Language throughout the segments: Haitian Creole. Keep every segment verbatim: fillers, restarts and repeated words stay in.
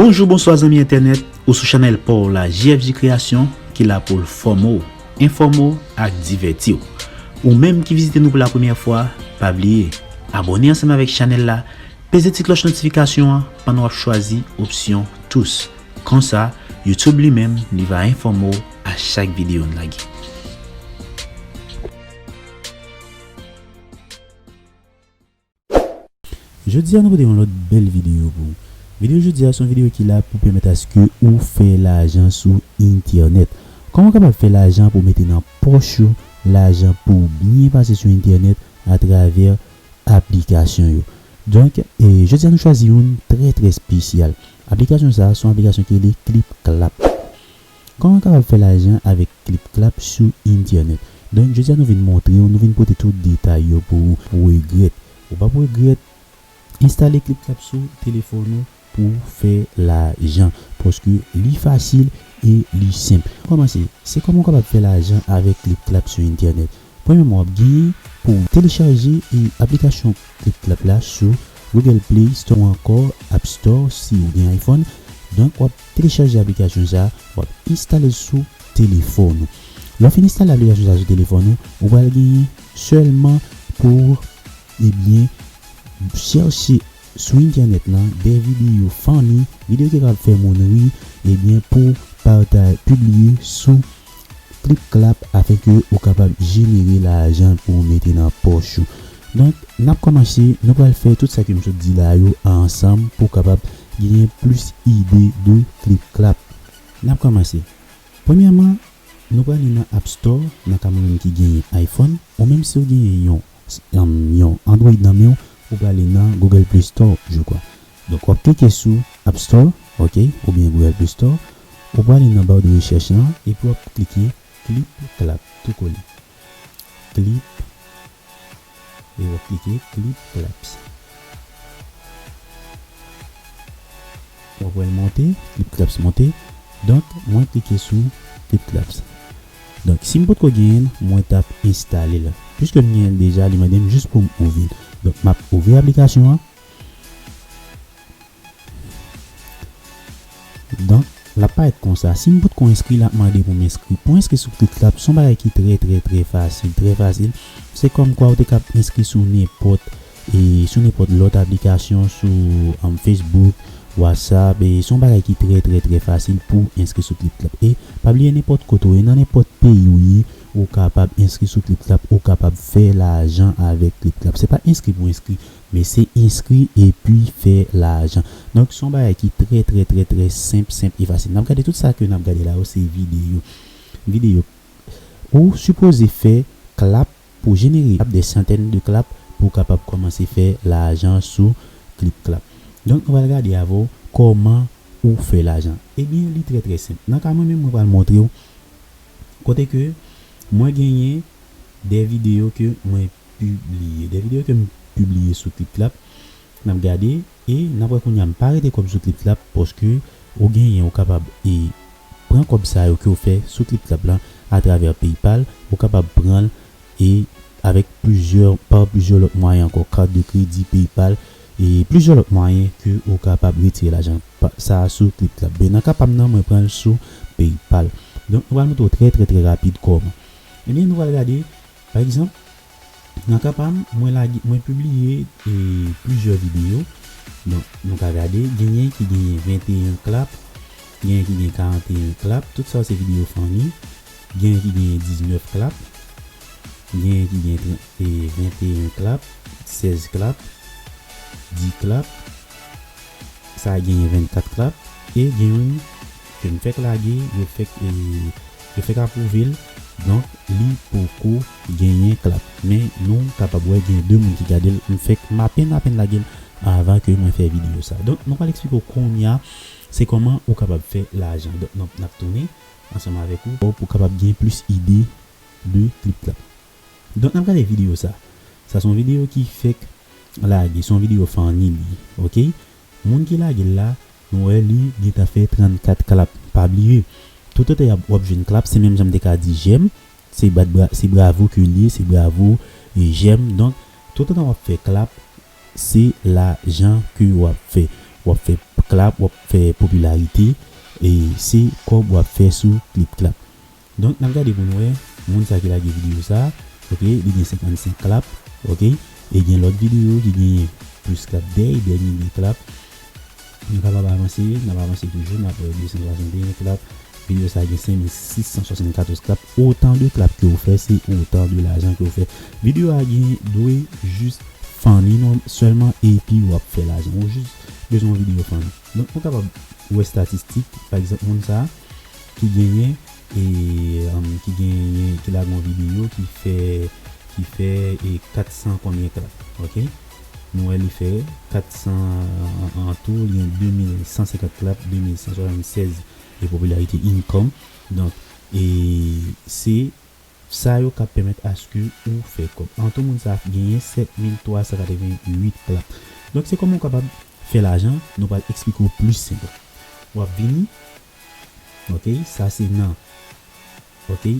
Bonjou, bonswa zanmi entènèt, ou sou chanèl pa w la, J F J Kreyasyon, ki la pou l fòme w, enfòme w ak divèti w. Ou menm ki vizite nou pou la premyè fwa, pa bliye abòne ansanm avèk chanèl la, peze ti klòch notifikasyon an pandan w ap chwazi opsyon tous. Konsa, YouTube li menm, li va enfòme w a chak videyo n lage. Jodi a, nou pote yon lòt bèl videyo pou ou. Videyo jodi a se yon videyo ki la pou pèmèt aske ou fè lajan sou entènèt. Kòman w kapab fè lajan pou w mete nan pòch ou lajan pou w byen pase sou entènèt atravè aplikasyon yo? Donk, e, jodi a nou chwazi youn trè, trè espesyal. Aplikasyon sa a se yon aplikasyon ki rele Clip Clap. Kòman w kapab fè lajan avèk Clip Clap sou entènèt? Donk, jodi a nou vin montre w, nou vin pote tout detay yo pou ou, pou w regrèt. Ou p ap regrèt, enstale Clip Clap sou telefòn ou pou w fè lajan, paske li fasil e li senp. Kòmanse, se kòman w kapab fè lajan avèk Clip Clap sou entènèt. Premyèman, w ap genyen pou w telechaje, e, aplikasyon Clip Clap la sou Google Play Store ou ankò App Store si w gen iPhone. Donk, w ap telechaje aplikasyon sa a, w ap enstale l sou telefòn ou. Lè w fin enstale aplikasyon sa a sou telefòn ou, ou pral genyen sèlman pou w, ebyen, chèche sou entènèt lan de videyo funny, videyo ki kapab fè moun ri, ebyen, pou w pata-, pibliye sou Clip Clap afenke ou kapab jenere lajan pou w mete nan pòch ou. Donk, n ap kòmanse, nou pral fè tout sa ke m sot di la yo ansanm pou w kapab genyen plis ide de Clip Clap. N ap kòmanse. Premyèman, nou prale nan App Store, nan ka mwen menm ki genyen iPhone, ou menm si w genyen yon, yon Android nan men w, ou prale nan Google Play Store, je crois. Donk, w ap klike sou App Store, ok, oubyen Google Play Store. Ou prale nan ba de rechèch lan, epi w ap klike Clip Clap, tou kole. Clip, e w ap klike Clip Claps. W ap wè l monte, Clip Claps monte. Donk, mwen klike sou Clip Claps. Donk, si m potko genyen l, mwen t ap enstale l. Piske m genyen l deja, li mande m jis pou m ouvri l. Donk, m ap ouvri aplikasyon an. Donk, l ap parèt konsa. Si m potko enskri, l ap mande pou m enskri. Pou enskri sou Clip Clap, se yon bagay ki trè, trè, trè fasil, trè fasil. Se kòmkwa ou te kab enskri sou nenpòt, e, sou nenpòt lòt aplikasyon, sou, um, Facebook, WhatsApp, e se yon bagay ki trè, trè, trè fasil pou enskri sou Clip Clap. E pa bliye, nenpòt kote w ye, nan nenpòt peyi w ye, ou kapab enskri sou Clip Clap, ou kapab fè lajan avèk Clip Clap. Se pa enskri pou enskri, men se enskri epi fè lajan. Donk, se yon bagay ki trè, trè, trè, trè senp, senp e fasil. N ap gade tout sa ke n ap gade la yo, se videyo. Videyo. Ou sipoze fè clap pou jenere clap, de santèn de clap, pou w kapab kòmanse fè lajan sou Clip Clap. Donk, nou pral gade avè w kòman ou fè lajan. Ebyen, li trè, trè senp. Nan ka mwen menm, mwen pral montre w kote ke mwen genyen de videyo ke mwen pibliye. De videyo ke m pibliye sou Clip Clap. N ap gade e n ap wè kounye a m pa rete kòb sou Clip Clap paske ou genyen, ou kapab e pran kòb sa yo ke w fè sou Clip Clap lan atravè PayPal, ou kapab pran l e avèk plizyè, pa plizyè lòt mwayen ankò, kat de kredi, PayPal, e plizyè lòt mwayen ke ou kapab retire lajan pa, sa a sou Clip Clap. Men nan ka pa m nan, mwen pran l sou PayPal. Donk, nou pral montre w trè, trè, trè rapid kòman. Ebyen, nou pral gade, pa egzanp, nan ka pa m, mwen lage, mwen pibliye, e, plizyè videyo. Donk, nou ka gade, genyen ki genyen venteyen clap, genyen ki genyen karanteyen clap, tout sa yo se videyo funny. Genyen ki genyen diznèf clap, genyen ki genyen tren-, e, venteyen clap, sèz clap, dis clap, sa a genyen vennkat clap, e gen youn ke m fèk lage, yo fèk, e, yo fèk apwouve l, donk li poko genyen clap. Men nou kapab wè gen de moun ki gade l, m fèk, m apèn, apèn lage l avan ke mwen fè videyo sa. Donk, nou pral eksplike w kounye a, se kòman ou kapab fè lajan. Donk, n ap, n ap tounen ansanm avèk ou pou w kapab gen plis ide de Clip Clap. Donk, n ap gade videyo sa. Sa se yon videyo ki fèk lage, se yon videyo funny li ye, ok? Moun ki lage l la, nou wè li gentan fè trannkat clap. Pa bliye, toutotan w ap jwenn clap, se menm jan m te ka di j'aime, se bat bra-, se bravo ke l ye, se bravo e j'aime. Donk, toutotan w ap fè clap, se lajan ke w ap fè. W ap fè Clap, w ap fè popilarite, e se kòb w ap fè sou Clip Clap. Donk, n ap gade pou n wè moun sa ki lage videyo sa, ok, li gen senkannsenk clap, ok, e gen lòt videyo ki genyen plis clap, dè, dè milye clap. Nou kapab avanse, n ap avanse toujou, n ap wè de san swasanndeyen clap. Videyo sa gen senk mil sis san swasannkatòz clap. Otan de clap ke w fè, se otan de lajan ke w fè. Videyo a gen dwe jis funny non sèlman, epi w ap fè lajan. Ou jis bezwen yon videyo funny. Donk, nou kapab wè estatistik, pa egzanp, moun sa ki genyen, e, um, ki genyen, ki lage yon videyo ki fè, ki fè, e, kat san konbyen clap, ok? Nou wè li fè kat san an, an tou, li gen de mil san senkant clap, de mil san swasannsèz e popilarite income. Donk, e se sa yo k ap pèmèt aske ou fè kòb. An tou, moun sa genyen sèt mil twa san katreventuit clap. Donk, se kòman ou kapab fè lajan, nou pral eksplike w pli senp. W ap vini, ok, sa se nan, ok,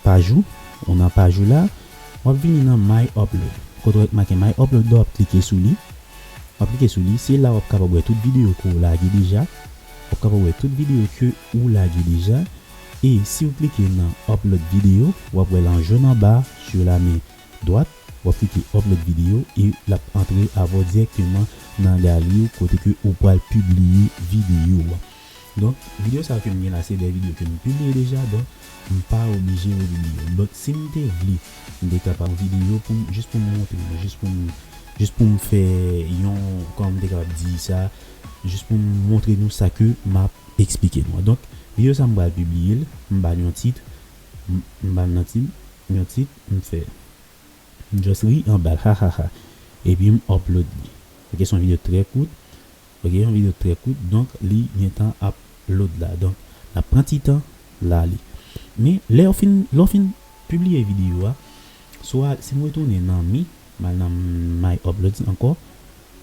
paj ou, ou nan paj ou la, w ap vini nan My Upload. Kote w wè make My Upload la, w ap klike sou li. W ap klike sou li, se la w ap kapab wè tout videyo ke w lage deja. W ap kapab wè tout videyo ke ou lage deja. E si w klike nan Upload Video, w ap wè l an jòn anba, sou la men dwat, w ap klike Upload Video e l ap antre avè w dirèkteman nan galri w kote ke ou pral pibliye videyo a. Donk, videyo sa yo ke m gen la, se de videyo ke m pibliye deja, donk, m pa oblije repibliye yo. Donk, si m te vle, m te ka pran videyo pou m, jis pou m montre nou, jis pou m, jis pou m fè yon, kòman m te kapab di sa, jis pou m montre nou sa ke m ap eksplike nou an. Donk, videyo sa m pral pibliye l, m ba l yon tit, m, m ba l yon tit, yon tit, m fè, m just ri anba l, ha, ha, ha. Epi m upload li. Ok, se yon videyo trè kout. Ok, yon videyo trè kout, donk li gentan ap load la. Donk, l ap pran ti tan la li. Men, lè w fin, lè w fin pibliye videyo a, swa si m retounen nan mi, m al nan My Uploads ankò,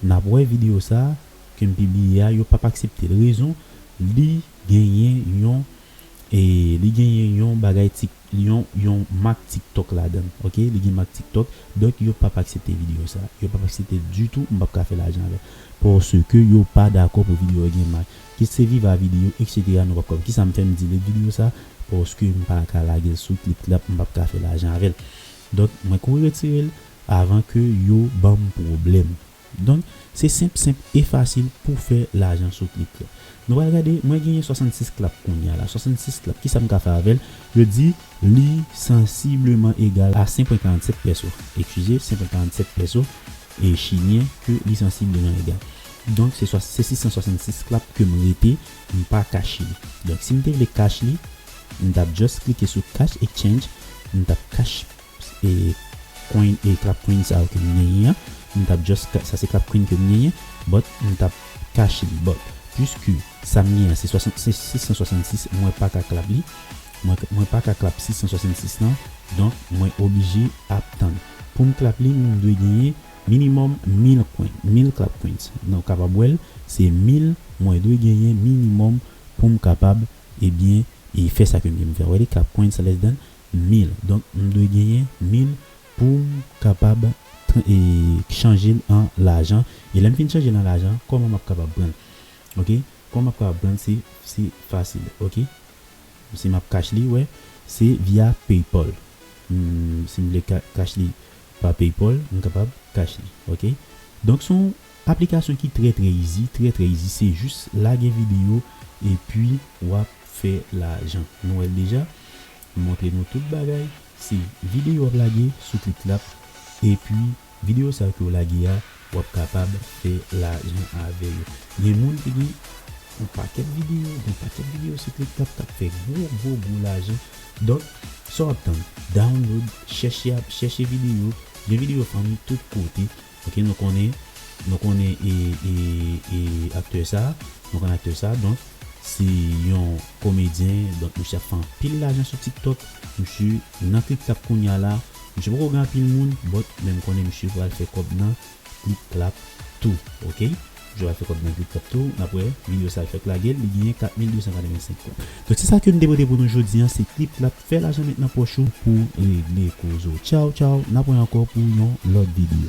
n ap wè videyo sa ke m pibliye a, yo p ap aksepte l. Rezon, li genyen yon, e, li genyen yon bagay tik, yon, yon mak TikTok ladan l, ok? Li gen mak TikTok, donk yo p ap aksepte videyo sa. Yo p ap aksepte l ditou, m p ap ka fè lajan avè l. Paske yo pa dakò pou videyo yo gen mak. Kit se Viva Video, etsetera, nou p ap ka. Kisa m fè m delete videyo sa? Paske m pa ka lage l sou Clip Clap, m p ap ka fè lajan avè l. Donk, mwen kouri retire l avan ke yo ban m pwoblèm. Donk, se senp, senp e fasil pou fè lajan sou Clip Clap. Nou pral gade, mwen genyen swasannsis clap kounye a la. Swasannsis clap, kisa m ka fè avè l? Yo di, li sansibleman egal a senk pwen karannsèt pèso. Eskize, senk pwen karannsèt pèso e chilyen ke li sansibleman egal. Donk, se swa, se sis san swasannsis clap ke m rete, m pa cash li. Donk, si m te vle cash li, m t ap just klike sou Cash Exchange, m t ap cash e coin, e clap coin sa yo ke m genyen an. M t ap just, sa se clap coin ke m genyen, but m t ap cash li. But, puiske sa m genyen an, se swasant, se sis san swasannsis, mwen pa ka clap li. Mwen, mwen pa ka clap sis san swasannsis lan, donk mwen oblije ap tann. Pou m clap li, m dwe genyen minimòm mil coin, mil clap coins. Nou kapab wè l, se mil mwen dwe genyen minimòm pou m kapab, ebyen, e fè sa ke m gen pou m fè. Wè, li clap coins less than mil. Donk, m dwe genyen mil pou m kapab tra-, e, chanje l an lajan. E lè m fin chanje l an lajan, kòman m ap kapab pran l? Ok? Kòman m ap kapab pran l? Se, se fasil. Ok? Si m ap cash li, wè, se via PayPal. Hmm, si m vle ka-, cash li pa PayPal, m kapab cash li. Ok? Donk, se yon aplikasyon ki trè, trè easy, trè, trè easy. Se jis lage videyo epi w ap fè lajan. Nou wè l deja. M montre nou tout bagay. Se videyo w ap lage sou Clip Clap. Epi, videyo sa yo ke w lage a, w ap kapab fè lajan avè yo. Gen moun ki gen yon pakèt videyo, gen pakèt videyo sou Clip Clap k ap fè gwo, gwo, gwo lajan. Donk, sa w ap tann? Download, chèche ap, chèche videyo. Gen videyo fanmi tout kote. Ok, nou konnen, nou konnen e, e, e aktè sa, nou konnen aktè sa, donk, se yon komedyen, donk, misye ap fè anpil lajan sou TikTok, misye nan Clip Clap kounye a la, misye poko gen anpil moun, but, men m konnen misye pral fè kòb nan Clip Clap tou, ok? Misye pral fè kòb nan Clip Clap tou, n ap wè, videyo sa l fèk lage l, li genyen kat mil de san katrevensenk kòb. Donk, se sa ke m te pote pou nou jodi a, se Clip Clap, fè lajan met nan pòch ou pou regle koze w. Tchaw, tchaw, n ap wè ankò pou yon lòt videyo.